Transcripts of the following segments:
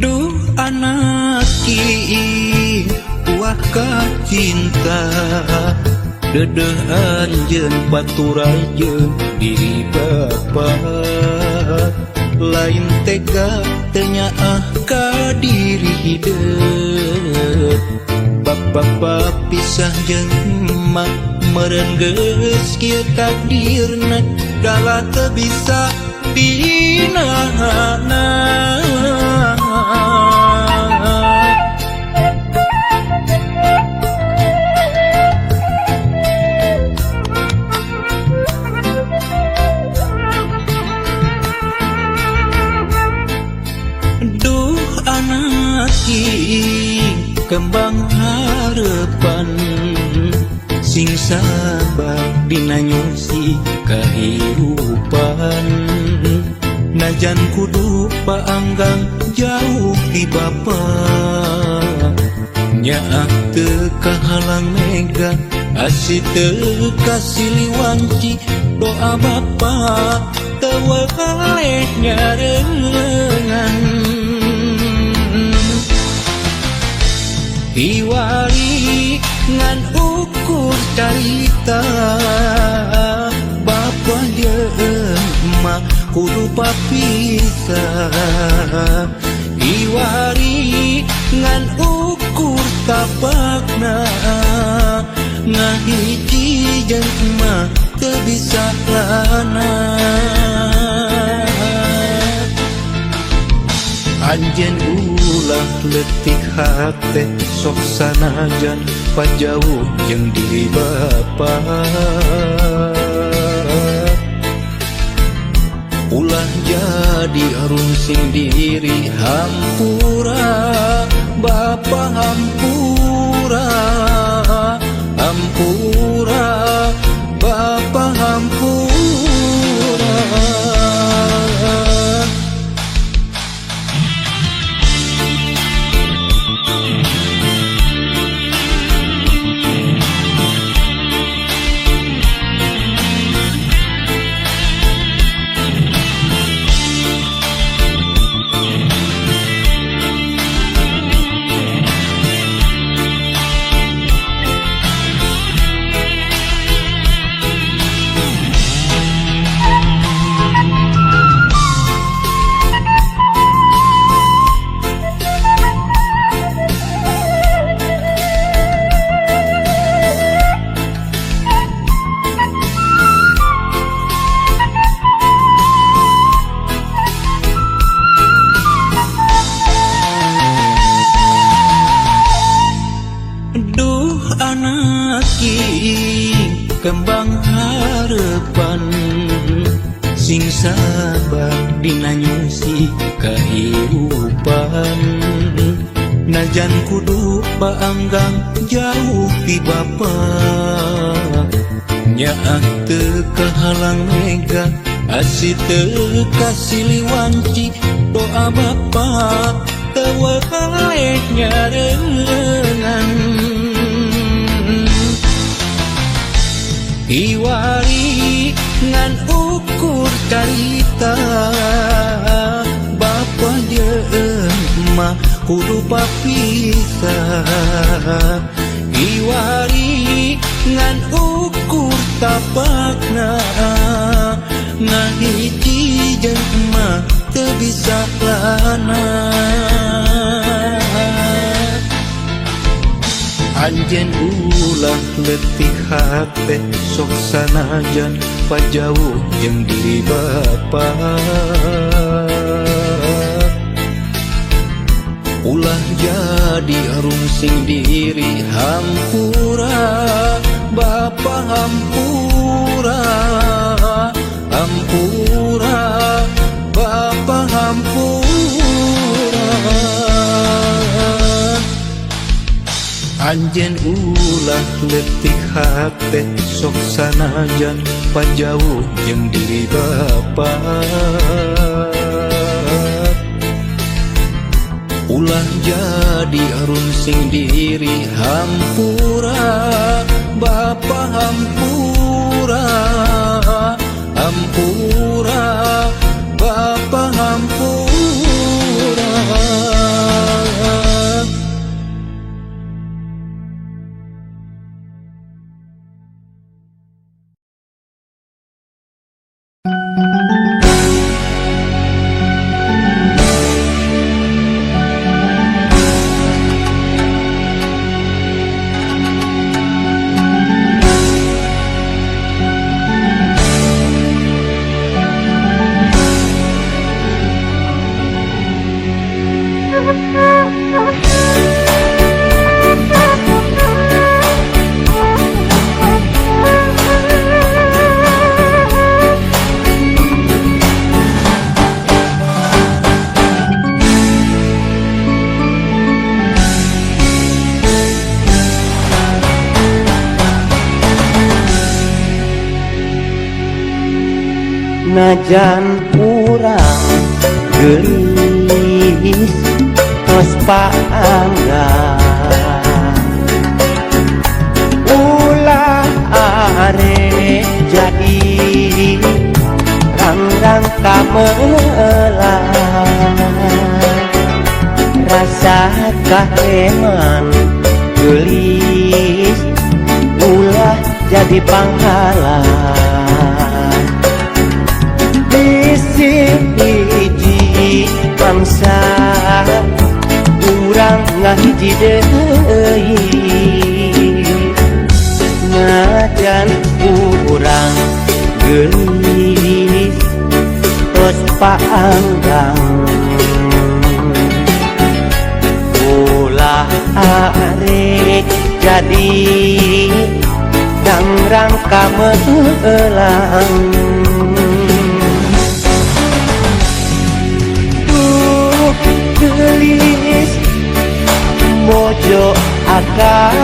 Duh anak kiing uah ka cinta dedeh anjeun paturai jeung diri bapa lain tega teu nyaah ka diri hideut bapa pisah jeung emak meureun geus kieu takdirna dalah teu bisa dinahana. Duh anak kiing kembang harapan sing sabar dina nyusi kahirupan najan kudu paanggang jauh ti bapa nyaah teu kahalang mega asih teu kasiliwanci doa bapa teu weleh nyarengan. Iwari ngan ukur carita bapa jeung emak kudu papisah iwari ngan ukur tapakna ngahiji jeung emak teu bisa lana. Anjeun ulah leutik hate sok sanajan pajauh jeung diri bapa ulah jadi rungsing diri hampura bapa hampura hampura bapa hampura. Duh anak kiing kembang harapan sing sabar dina nyusi kahirupan najan kudu paanggang jauh ti bapa nyaah teu kahalang mega asih teu kasiliwanci doa bapa teu weleh nyarengan. Iwari ngan ukur carita bapa jeung emak kudu papisah Iwari ngan ukur tapakna ngahiji jeung emak teu bisa lana. Anjeun ulah letih hate sok sanajan pajauh jeung diri bapa. Ulah jadi rungsing diri hampura bapa hampura hampura bapa hampura. Anjeun ulah letih hate sok sanajan pajauh jeung diri bapa. Ulah jadi rungsing diri hampura bapa hampura hampura bapa hampura. Najan urang geulis tos paangga ulah are jadi rang-rang kamelang rasa kaheman geulis ulah jadi panghalang. Bisi hiji bangsa urang ngahiji deui najan urang geulis tos paanggang ulah arek jadi dangrang kamelang. Geulis mojo akang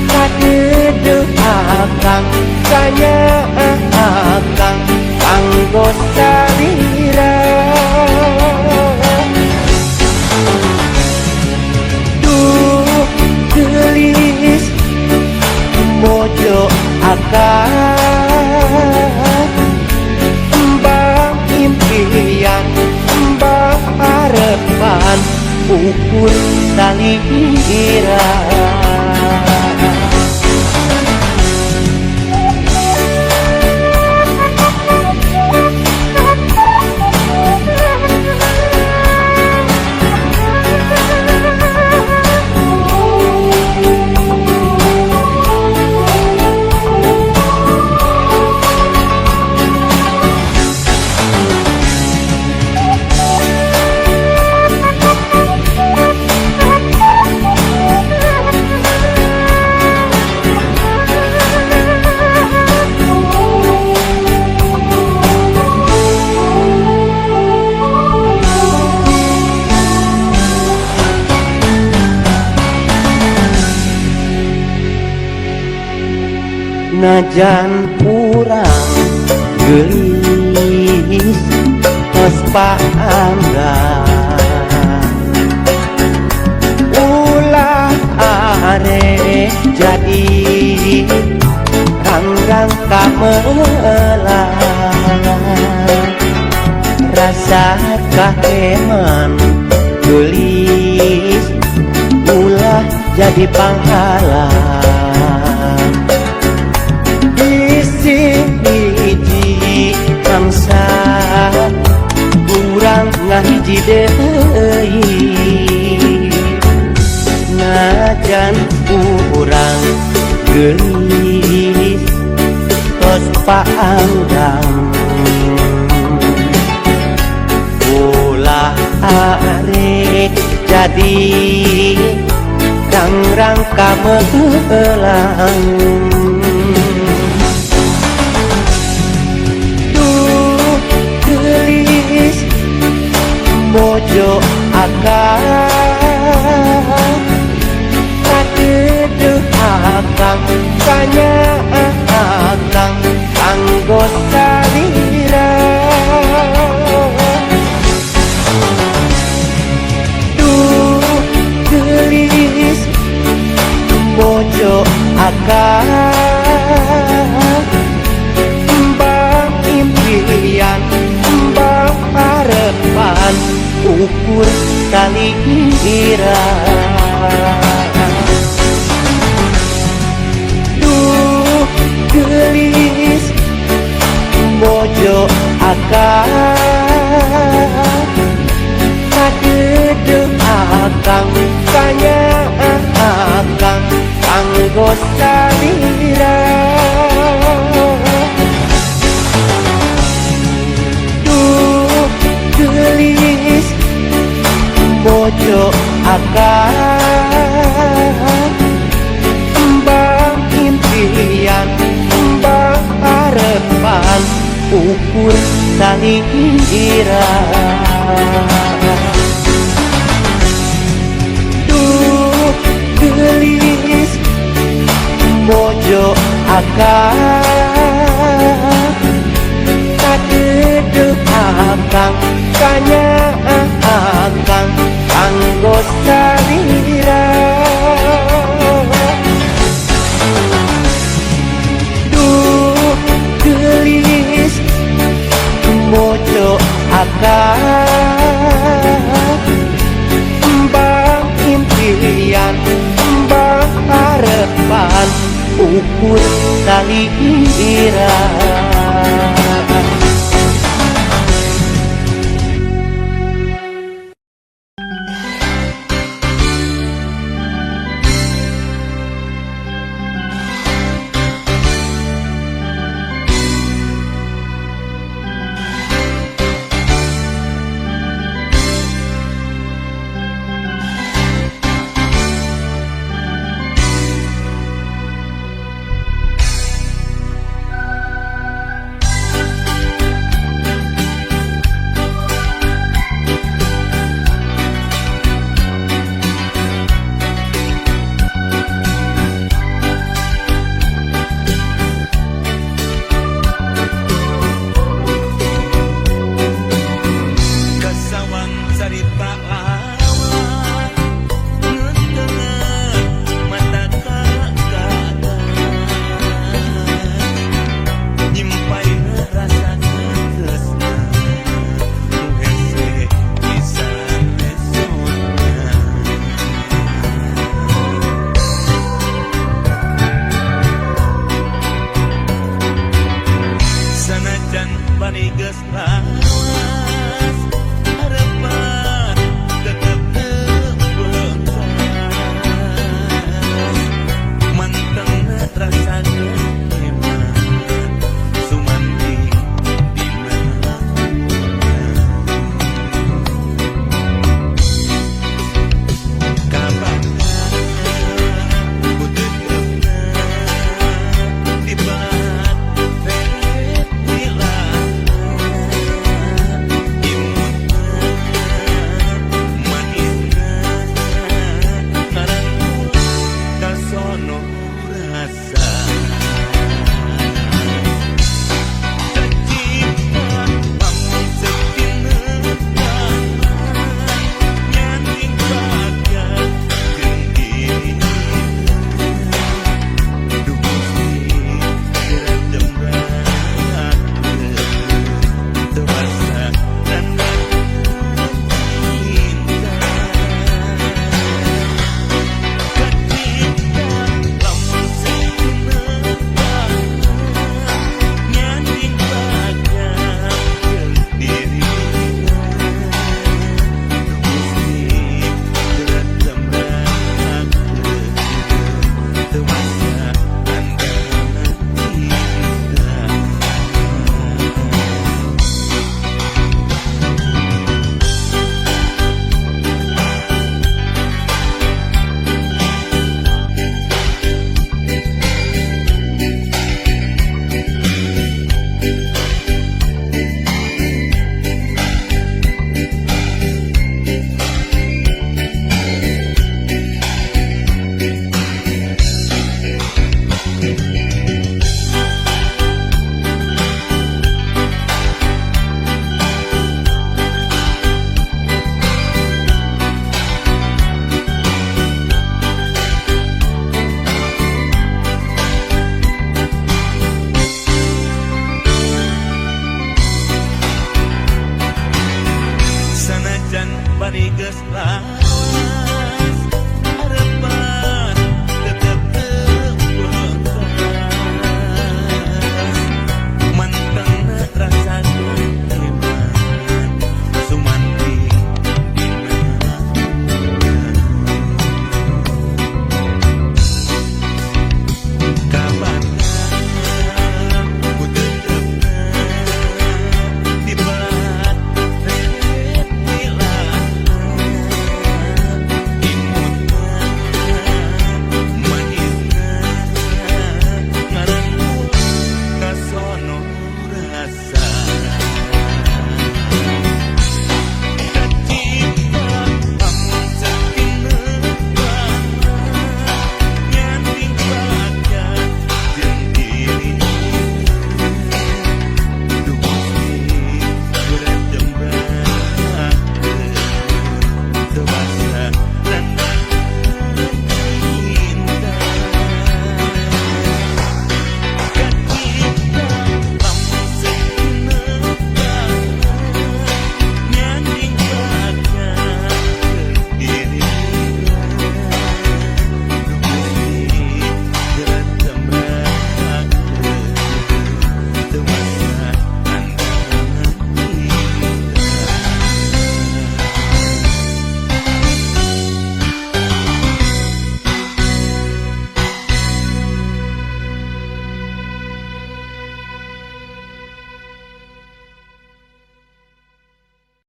kadeudeuh akang kanya akang kanggo salira. Duh geulis mojo akang embang impian harapan ukur salira. Najan urang geulis tos paangga ulah are jadi rang-rang kamelang rasa Kaheman geulis ulah jadi panghalang. Bisi hiji mangsa urang ngahiji deui, najan urang geulis tos paanggang. Ulah arek jadi rang-rang kamelang. Duh geulis bojo akang, kadeudeuh akang kanya akang kanggo salira. Duh geulis bojo akang, embang impian embang harapan ukur salira. Duh geulis bojo akang, kadeudeuh akang kanya akang kanggo salira. Duh geulis bojo akang, embang impian embang harapan ukur salira. Duh geulis bojo akang, kadeudeuh akang kanya akang kanggo salira. Duh geulis bojo akang, embang impian embang harapan ukur salira. Sanajan bari geus.